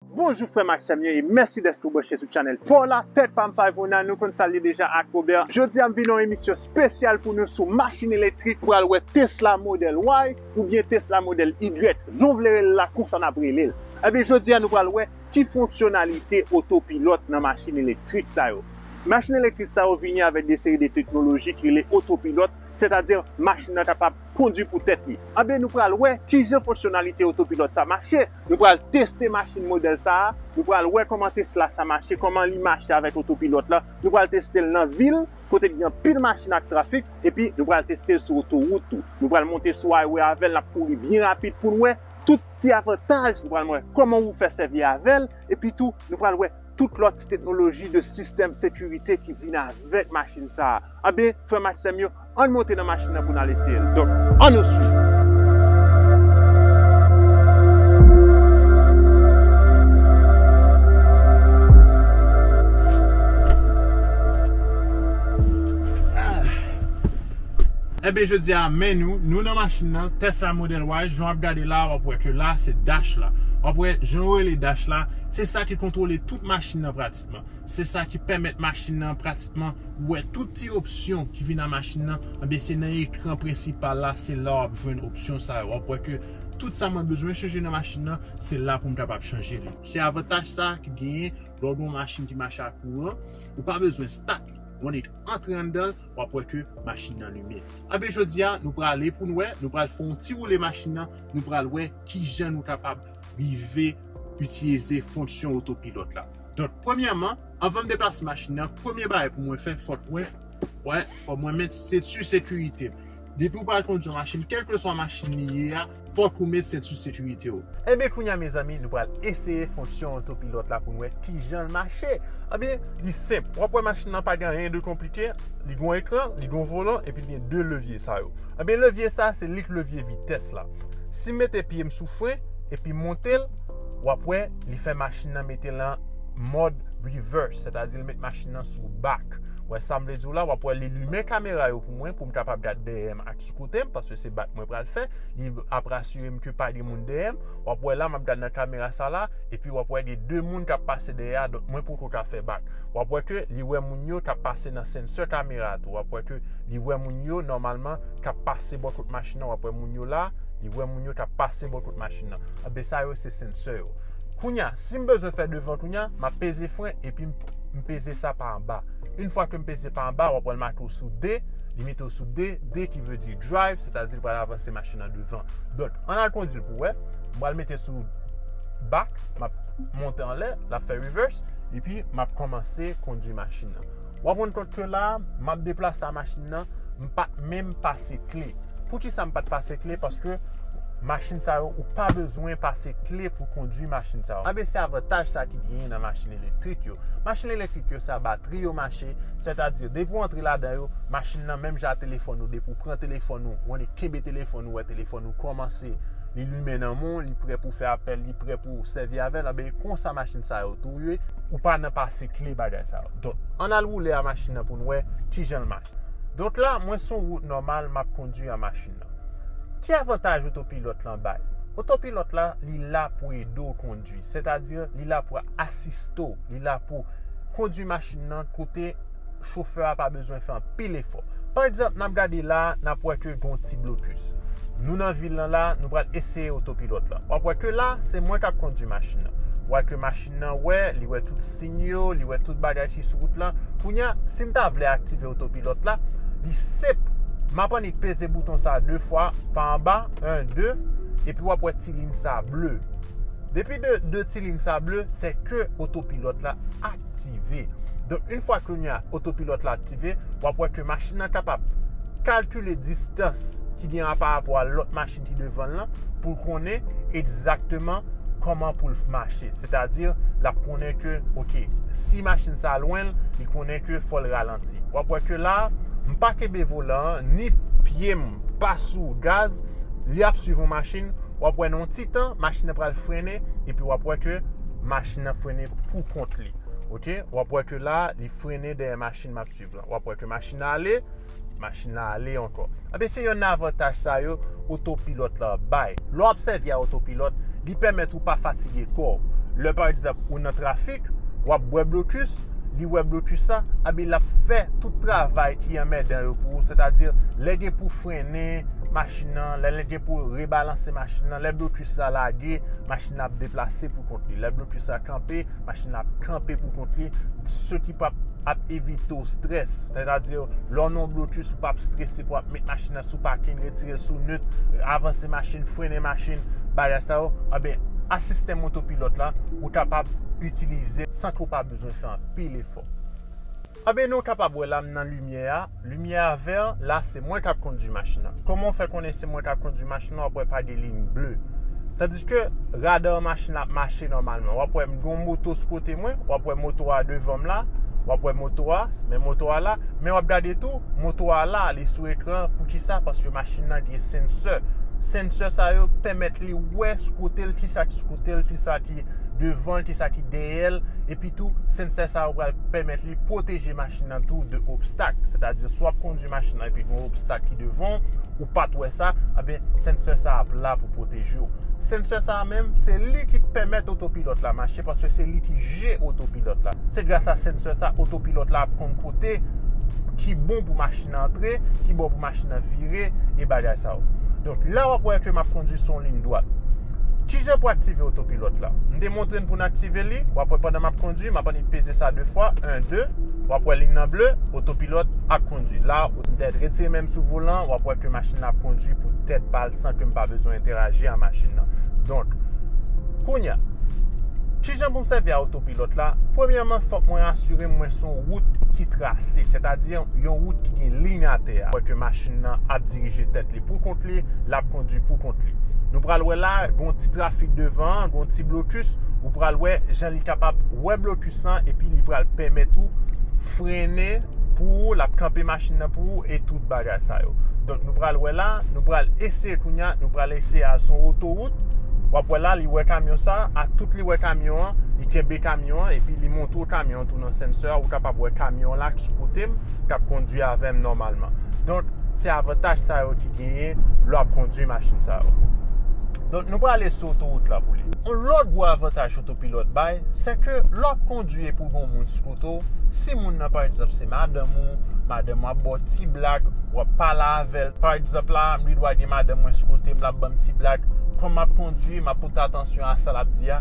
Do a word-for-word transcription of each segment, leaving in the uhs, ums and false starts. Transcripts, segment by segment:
Bonjou frè m ak sè m yo, e mèsi dèske w branche sou channel pa w la. Tèt pa m Five oh nine, nou konn sa l ye deja ak Robert. Jodi a m vin yon emisyon espesyal pou nou sou machin elektrik. Pral wè Tesla Model Y oubyen Tesla Model Y. Jan w vle rele l la, konsa n ap rele l. Ebyen, jodi a nou pral wè ki fonksyonalite otopilòt nan machin elektrik sa yo. Machin elektrik sa yo vini avèk de seri de teknoloji ki rele otopilòt, sètadi machin nan kapab kondui pou tèt li. Anben, nou pral wè kijan fonksyonalite otopilòt sa mache. Nou pral teste machin modèl sa a. Nou pral wè kòman Tesla sa mache, kòman li mache avèk otopilòt la. Nou pral teste l nan vil, kote gen anpil machin ak trafik, epi nou pral teste l sou otowout tou. Nou pral monte sou highway avè l, n ap kouri byen rapid pou n wè tout ti avantaj. Nou pral wè kòman ou fè sèvi avè l, epi tou, nou pral wè tout lòt ti teknoloji de sistèm sekirite ki vin avèk machin sa a. Anben, frè m ak sè m yo, ann monte nan machin nan pou n al eseye l. Donk, ann nou swiv. Enben, jodi a, men nou, nou nan machin nan, Tesla Model Y, jan w ap gade la, w ap wè ke la, se dash la. W ap wè, jan yo rele dash la, se sa ki kontwole tout machin nan pratikman. Se sa ki pèmèt machin nan pratikman wè tout ti opsyon ki vin nan machin nan. Anben, se nan ekran prensipal la, se la w ap jwenn opsyon sa yo. W ap wè ke tout sa mwen bezwen chanje nan machin nan, se la pou m kapab chanje li. Se avantaj sa ki genyen lè w gen yon machin ki mache ak kouran, ou pa bezwen start li. When it antre anndan l, w ap wè ke machin nan limen. Anben, jodi a, nou prale pou n wè, nou pral fè yon ti woule machin nan, nou pral wè kijan nou kapab rive itilize fonksyon otopilòt la. Donk, premyèman, anvan m deplase machin nan, premye bagay pou mwen fè, fòk mwen, wè, fòk mwen met senti sekirite m. Depi w pral kondui yon machin, kèlkeswa machin li ye a, fòk ou met senti sekirite w. Enben, kounye a, mezanmi, nou pral eseye fonksyon otopilòt la pou n wè kijan l mache. Anben, li senp. W ap wè machin nan pa gen anyen de konplike. Li gen yon ekran, li gen yon volan, epi li gen de levye sa yo. Anben, levye sa, se li k levye vitès la. Si m mete pye m sou fren, epi m monte l, w ap wè, li fè machin nan mete l nan mòd reverse, sètadi l met machin nan sou back. Wè sa m vle di w la, w ap wè li limen kamera yo pou mwen, pou m kapab gad dèyè m ak sou kote m, paske se back mwen pral fè. Li ap rasire m ke pa gen moun dèyè m. W ap wè la, m ap gad nan kamera sa la, epi w ap wè gen de moun k ap pase dèyè a, donk mwen poko ka fè back. W ap wè ke li wè moun yo k ap pase nan sensè kamera a tou. W ap wè ke li wè moun yo, nòmalman, k ap pase bò kot machin nan. W ap wè moun yo la, li wè moun yo k ap pase bò kot machin nan. Anben, sa yo se sensè yo. Kounye a, si m bezwen fè devan kounye a, m ap peze fren epi m, m peze sa pa anba. Yon fwa ke m peze pa anba, w ap wè l make w sou de, li mete w sou de, de ki vle di drive, sètadi l pral avanse machin nan devan. Donk, ann al kondui l pou w wè. M pral mete sou back, m ap monte anlè, l ap fè reverse, epi m ap kòmanse kondui machin nan. W ap rann kont ke la, m ap deplase a machin nan, m pa t menm pase kle. Poukisa m pa t pase kle? Paske machin sa yo, ou pa bezwen pase kle pou kondui machin sa yo. Anben, se avantaj sa ki genyen nan machin elektrik yo. Machin elektrik yo, se a batri yo mache, sètadi, depi w antre ladan yo, machin nan menm jan a telefòn ou, depi w pran telefòn ou, w annik kenbe telefòn ou, wè telefòn ou kòmanse, li limen nan men w, li prè pou fè apèl, li prè pou sèvi avè l, anben, konsa machin sa yo tou ye, ou pa nan pase kle bagay sa yo. Donk, ann al woule a machin nan pou n wè kijan l mache. Donk la, mwen sou wout nòmal, m ap kondui a machin nan. Ki avantaj otopilòt lan bay? Otopilòt la, li la pou ede w kondui, sètadi li la pou asiste w, li la pou kondui machin nan kote chofè a pa bezwen fè anpil efò. Pa egzanp, n ap gade la, n ap wè ke gen yon ti blokis. Nou nan vil lan la, nou pral eseye otopilòt la. W ap wè ke la, se mwen k ap kondui machin nan. W ap wè ke machin nan wè, li wè tout siy yo, li wè tout bagay ki sou wout lan. Kounye a, si m ta vle aktive otopilòt la, li senp. M ap annik peze bouton sa a de fwa pa anba, en, de, epi w ap wè ti liy sa a ble. Depi de, de ti liy sa a ble, se ke otopilòt la aktive. Donk, yon fwa kounye a otopilòt la aktive, w ap wè ke machin nan kapab kalkile distans ki gen an parapò a lòt machin ki devan l lan pou l konnen egzakteman kòman pou l mache. Sètadi, l ap konnen ke, oke, si machin sa lwen l, li konnen ke fò l ralanti. W ap wè ke la, m pa kenbe volan an, ni pye m pa sou gaz, li ap swiv yon machin, w ap wè nan yon ti tan, machin nan pral frennen, epi w ap wè ke machin nan frennen pou kont li. Oke? W ap wè ke la, li frennen dèyè machin m ap swiv lan. W ap wè ke machin nan ale, machin nan ale ankò. Anben, se yonn nan avantaj sa yo otopilòt la bay. Lè w ap sèvi a otopilòt, li pèmèt ou pa fatige kò w. Lè pa egzanp ou nan trafik, w ap bwè blokis, li wè blokis sa, abi l ap fè tout travay ki anmèdan yo pou ou, sètadi lè gen pou frennen machin nan, lè gen pou rebalanse machin nan, lè blokis sa lage, machin nan ap deplase pou kont li. Lè blokis sa kanpe, machin nan ap kanpe pou kont li, se ki p ap ap evite w strès. Sètadi, lè w nan yon blokis, ou p ap strese pou w ap met machin nan sou pakin, retire l sou net, avanse machin, frennen machin, bagay sa yo. Anben, a sistèm otopilòt la, ou kapab itilize san ke w pa bezwen fè anpil efò. Anben, nou kapab wè la, m nan limyè a. Limyè a vè, la, se mwen k ap kondui machin nan. Kòman w fè konnen se mwen k ap kondui machin nan? W ap wè pa gen liy ble. Tandiske rada machin nan ap mache nòmalman. W ap wè m gen yon moto sou kote mwen, w ap wè moto a devan m la, w ap wè moto a, men moto a la, men w ap gade tou, moto a la, li sou ekran. Poukisa? Paske machin nan gen sensè. Sensè sa yo pèmèt li wè sou kote l, kisa ki sou kote l, kisa ki devan l, kisa ki dèyè l, epi tou, sensè sa yo pral pèmèt li pwoteje machin nan tou de obstak. Sètadi, si w ap kondui machin nan epi gen yon obstak ki devan w, ou pa t wè sa, anben, sensè sa ap la pou pwoteje w. Sensè sa a menm, se li ki pèmèt otopilòt la mache, paske se li ki je otopilòt la. Se gras a sensè sa, otopilòt la ap konn kote ki bon pou machin nan antre, ki bon pou machin nan vire, e bagay sa yo. Donk, la w ap wè ke m ap kondui sou yon liy dwat. Kijan pou aktive otopilòt la? M te montre n pou n aktive li. W ap wè pandan m ap kondui, m ap annik peze sa de fwa. En, de. W ap wè liy nan ble, otopilòt ap kondui. La, m te retire men m sou volan, w ap wè ke machin nan ap kondui pou tèt pa l san ke m pa bezwen entèraji a machin nan. Donk, kounye a, kijan pou m sèvi a otopilòt la? Premyèman, fòk mwen asire m mwen se yon wout ki trase, sètadi yon wout ki gen liy atè a. W ap wè ke machin nan ap dirije tèt li pou kont li, l ap kondui pou kont li. Nou pral wè la, gen yon ti trafik devan an, gen yon ti blokis, ou pral wè jan li kapab wè blokis lan, epi li pral pèmèt ou frennen pou ou, l ap kanpe machin nan pou ou, e tout bagay sa yo. Donk, nou pral wè la, nou pral eseye kounye a, nou pral eseye al sou yon otowout. W ap wè la, li wè kamyon sa, a tout li wè kamyon an, li kenbe kamyon an, epi li montre w kamyon an tou nan sensè a, ou kapab wè kamyon an la sou kote m, k ap kondui avè m nòmalman. Donk, se avantaj sa yo ki genyen lè w ap kondui machin sa yo. Donk, nou prale sou otowout la pou li. Yon lòt gwo avantaj otopilòt bay, se ke lè w ap kondui epi w gen yon moun sou kote w, si moun nan, pa egzanp, se madanm ou, madanm ou ap ba w ti blag, w ap pale avè l. Pa egzanp la, m gendwa gen madanm mwen sou kote m, l ap ban m ti blag. Kòm m ap kondui, m ap pote atansyon a sa l ap di a.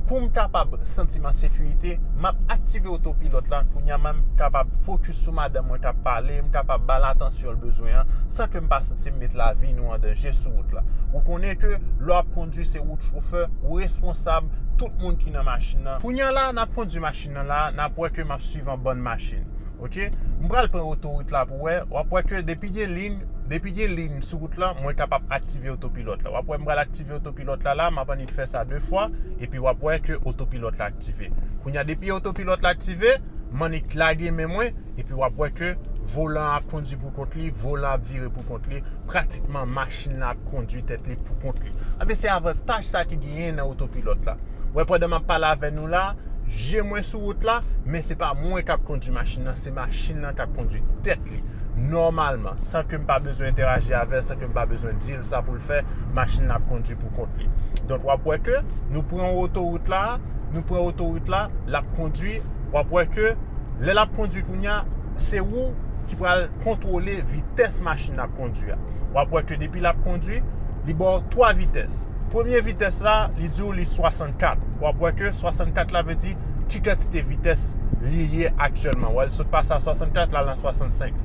Pou m kapab santi m an sekirite, m ap aktive otopilòt la. Kounye a, m kapab fokis sou madanm mwen k ap pale, m kapab ba l atansyon l bezwen an, san ke m pa santi m met lavi nou an danje sou wout la. Ou konnen ke lè w ap kondui, se ou k chofè, ou responsab tout moun ki nan machin nan. Kounye a la, n ap kondui machin nan la, n ap wè ke m ap swiv yon bann machin. Oke? M pral pran otowout la pou wè. W ap wè ke depi gen liy, depi gen liy sou wout la, mwen kapab aktive otopilòt la. W ap wè m pral aktive otopilòt la la, m ap annik fè sa de fwa, epi w ap wè ke otopilòt la aktive. Kounye a, depi otopilòt la aktive, m annik lage men mwen, epi w ap wè ke volan an ap kondui pou kont li, volan an ap vire pou kont li, pratikman machin nan ap kondui tèt li pou kont li. Anben, se avantaj sa ki genyen nan otopilòt la. Wè, pandan m ap pale avè nou la, je mwen sou wout la, men se pa mwen k ap kondui machin nan, se machin nan k ap kondui tèt li. Nòmalman, san ke m pa bezwen entèraji avè l, san ke m pa bezwen di l sa pou l fè, machin nan ap kondui pou kont li. Donk, w ap wè ke nou pran otowout la, nou pran otowout la, l ap kondui, w ap wè ke lè l ap kondui kounye a, se ou ki pral kontwole vitès machin nan ap kondui a. W ap wè ke depi l ap kondui, li ba w twa vitès. Premye vitès la, li di w li swasannkat. W ap wè ke swasannkat la vle di ki kantite vitès li ye aktyèlman. Wè, l sot pase a swasannkat, l al nan swasannsenk.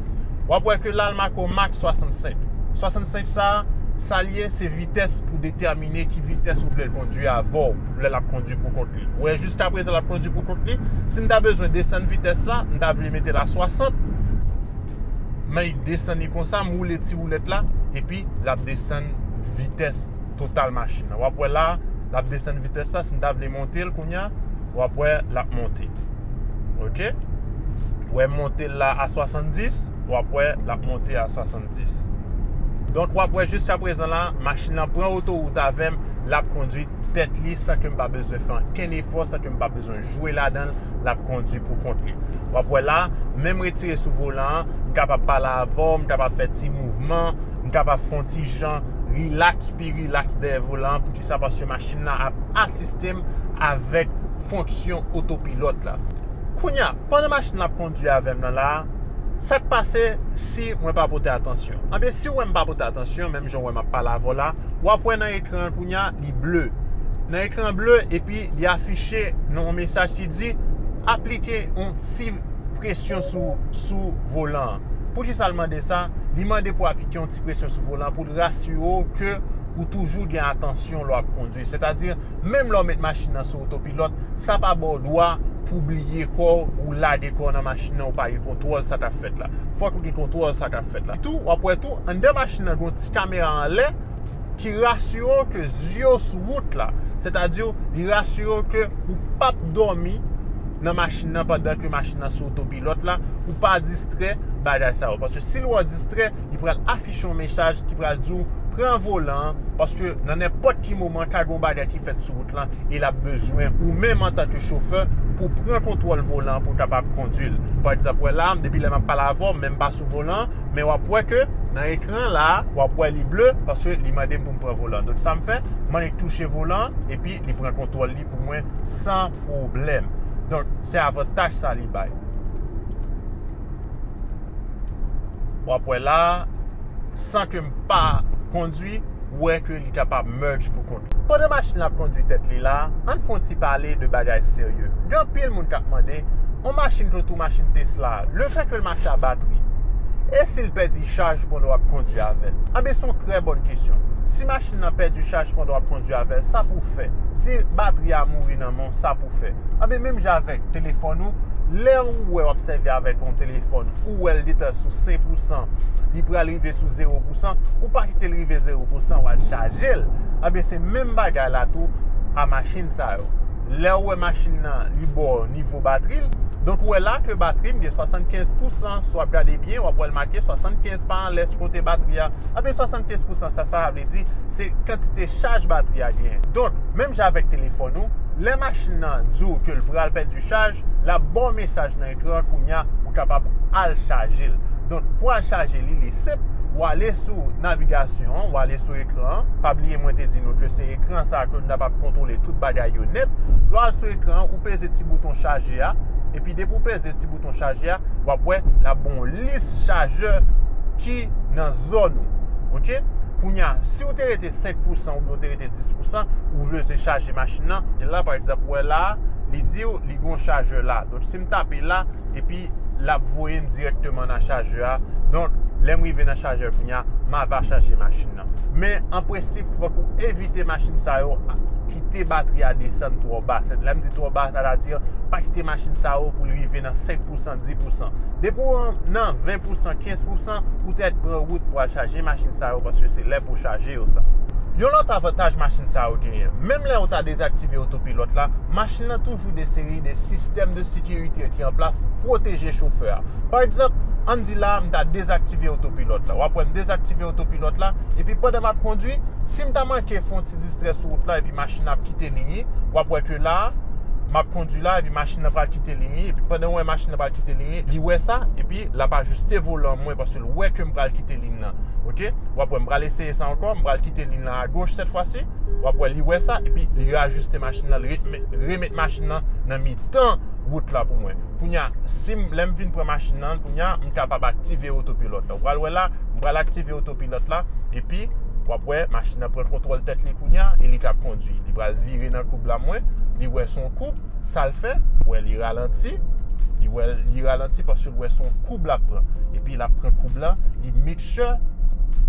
W ap wè ke la, l make w max swasannsenk. Swasannsenk sa, sa l ye, se vitès pou detèmine ki vitès ou vle l kondui avè w, lè l ap kondui pou kont li. Ou wè, jiskaprezan, l ap kondui pou kont li. Si m ta bezwen desann vitès la, m ta vle mete l a swasant. Men li desann li konsa, m woule ti woulèt la, epi l ap desann vitès total machin nan. W ap wè la, l ap desann vitès la, si m ta vle monte l kounye a, w ap wè l ap monte. Oke? Ou wè m monte l la a swasanndis, w ap wè l ap monte a swasanndis. Donk, w ap wè jiskaprezan la, machin nan pran otowout avè m, l ap kondui tèt li san ke m pa bezwen fè ankenn efò, san ke m pa bezwen jwe ladan l, l ap kondui pou kont li. W ap wè la, menm retire sou volan an, m kapab pale avè w, m kapab fè ti mouvman, m kapab fè yon ti jan rilaks, pi rilaks dèyè volan an. Poukisa? Paske machin nan ap asiste m avèk fonksyon otopilòt la. Kounye a, pandan machin nan ap kondui avè m nan la a, sa k pase si mwen pa pote atansyon? Anben, si w wè m pa pote atansyon, menm jan w wè m ap pale avè w la, w ap wè nan ekran an kounye a, li ble. Nan ekran ble, epi li afiche nan yon mesaj ki di, aplike yon ti presyon sou, sou volan an. Poukisa l mande sa? Li mande pou w aplike yon ti presyon sou volan an pou l rasire w ke ou toujou gen atansyon lè w ap kondui. Sètadi, menm lè w met machin nan sou otopilòt, sa pa ba w dwa pou w bliye kò w, ou lage kò w nan machin nan, ou pa gen kontwòl sa k ap fèt la. Fòk ou gen kontwòl sa k ap fèt la. Tou, w ap wè tou, anndan machin nan, gen yon ti kamera anlè ki rasire w ke zye w sou wout la. Sètadi, li rasire w ke ou p ap dòmi nan machin nan pandan ke machin nan sou otopilòt la, ou pa distrè, bagay sa yo. Paske si l wè w distrè, li pral afiche yon mesaj ki pral di w, pran volan an, paske nan nenpòt ki moman, ka gen yon bagay ki fèt sou wout lan, e l ap bezwen ou menm antanke chofè pou pran kontwòl volan an pou w kapab kondui l. Pa egzanp, wè la, depi lè m ap pale avè w, men m pa sou volan an, men w ap wè ke nan ekran la, w ap wè li ble, paske li mande m pou m pran volan an. Donk, sa m fè, m annik touche volan an, epi li pran kontwòl li pou mwen san pwoblèm. Donk, se avantaj sa li bay. W ap wè la, san ke m pa kondui, wè ke li kapab merge pou kont li. Pandan machin nan ap kondui tèt li la, ann fè yon ti pale de bagay serye. Gen anpil moun k ap mande, yon machin tankou machin Tesla, lefètke l mache a batri, e si l pèdi chaj pandan w ap kondui avè l? Anben, se yon trè bòn kesyon. Si machin nan pèdi chaj pandan w ap kondui avè l, sa pou w fè? Si batri a mouri nan men w, sa pou w fè? Anben, menm jan avèk telefòn ou, lè ou wè w ap sèvi avèk yon telefòn, ou wè l deja sou senk pousan, li pral rive sou zewo pousan, ou pa kite l rive zewo pousan, w al chaje l. Anben, se menm bagay la tou a machin sa yo. Lè ou wè machin nan, li ba w nivo batri l, donk ou wè la ke batri m gen swasannkenz pousan, si w ap gade byen, w ap wè l make swasannkenz pa anlè sou kote batri a. Anben, swasannkenz pousan sa, sa vle di, se kantite chaj batri a genyen. Donk, menm jan avèk telefòn ou, lè machin nan di w ke l pral pèdi chaj, l ap ba w mesaj nan ekran an kounye a, ou kapab al chaje l. Donk, pou al chaje li, li senp, w ale sou navigasyon an, w ale sou ekran an. Pa bliye mwen te di nou ke se ekran sa a ke nou kapab kontwole tout bagay yo nèt. Lè w al sou ekran an, ou peze ti bouton chaje a, epi depi w peze ti bouton chaje a, w ap wè l ap ba w yon lis chajè ki nan zòn ou. Oke? Kounye a, si w te rete senk pousan oubyen w te rete dis pousan, ou vle se chaje machin nan, la, pa egzanp, ou wè la, li di w li gen yon chajè la. Donk, si m tape la, epi l ap voye m dirèkteman nan chajè a. Donk, lè m rive nan chajè kounye a, m ava chaje machin nan. Men, an prensip, fòk ou evite machin sa yo kite batri a desann twò ba. Se, lè m di twò ba, sètadi, pa kite machin sa yo pou l rive nan senk pousan, dis pousan. Depi w nan ven pousan, kenz pousan, ou tèt pran wout pou al chaje machin sa yo, paske se lè pou w chaje yo sa. Yon lòt avantaj machin sa yo genyen, menm lè ou ta dezaktive otopilòt la, machin nan toujou de seri de sistèm de sekirite ki an plas pou pwoteje chofè a. Pa egzanp, ann di la, m ta dezaktive otopilòt la. W ap wè m dezaktive otopilòt la, epi pandan m ap kondui, si m ta manke fè yon ti distrè sou wout la, epi machin nan ap kite liy li, w ap wè ke la, m ap kondui la, epi machin nan pral kite liy li, epi pandan w wè machin nan pral kite liy li, li wè sa, epi l ap ajiste volan mwen, paske l wè ke m pral kite liy nan. Oke? W ap wè m pral eseye sa ankò, m pral kite liy nan agoch sèt fwa si. W ap wè li wè sa, epi li rajiste machin nan, li remèt, remèt machin nan nan mitan wout la pou mwen. Kounye a, si m, lè m vin pran machin nan, kounye a, m kapab aktive otopilòt la. W pral wè la, m pral aktive otopilòt la, epi w ap wè machin nan pran kontwòl tèt li kounye a, e li k ap kondui. Li pral vire nan koub la mwen, li wè se yon koub, sa l fè, wè li ralanti, li wè li ralanti paske l wè se yon koub l ap pran. Epi l ap pran koub la, li make sure,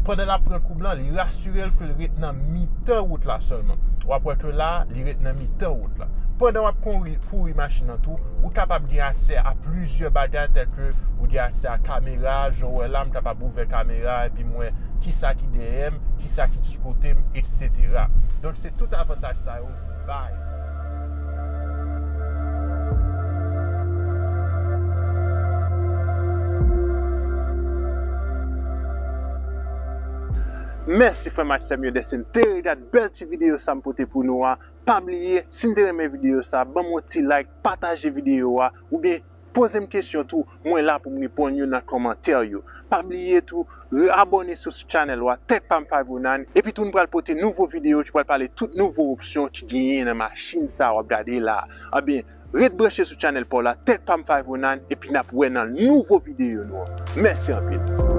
pandan l ap pran koub la, li rasire l ke l ret nan mitan wout la sèlman. W ap wè ke la, li ret nan mitan wout la. Pandan w ap kouri, kouri machin nan tou, ou kapab gen aksè a plizyè bagay, tèlke ou gen aksè a kamera, jan w wè la, m kapab ouvè kamera, epi m wè kisa ki dèyè m, kisa ki sou kote m, etsetera. Donk, se tout avantaj sa yo li bay. Mèsi frè m ak sè m yo dèske n te regade bèl ti videyo sa m pote pou nou a. Pa bliye, si n te renmen videyo sa, ban m yon ti like, pataje videyo a, oubyen Poze m kesyon tou, mwen la pou m reponn yo nan kòmantè yo. Pa bliye tou, abòne sou chanèl ou a, Tech Palm five oh nine, epi tou nou pral pote nouvo videyo ki pral pale tout nouvo opsyon ki genyen nan machin sa w ap gade la. Ebyen, ret branche sou chanèl pa w la, Tech Palm five oh nine, epi n ap wè nan nouvo videyo nou an. Mèsi anpil.